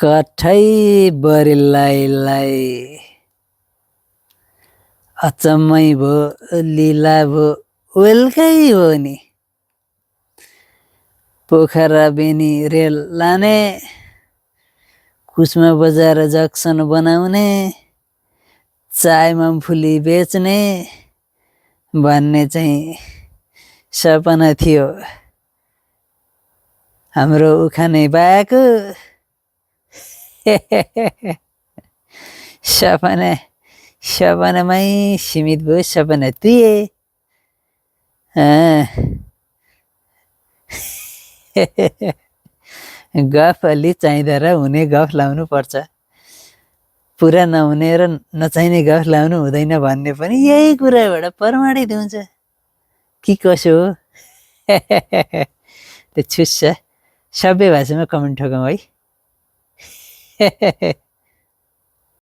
कठै बरिल्लाइलाई अचम्मै भयो लीला भयो वेलकै हो नि। पोखरा बेनी रेल लाने कुस्मा बजार जक्सन बनाउने चाय मुमफुली बेच्ने भन्ने चाहिँ सपना थियो हाम्रो उखाने बाको। सपनामै सीमित भयो सपना तुए। गफ अलि चाहिँदा र हुने गफ लाउनु पर्छ, पुरा नहुने र नचाहिने गफ लाउनु हुँदैन भन्ने पनि यही कुराबाट प्रमाणित हुन्छ कि कसो हो। त्यो छुस्छ सबै भाषामा कमेन्ट ठोकौँ है।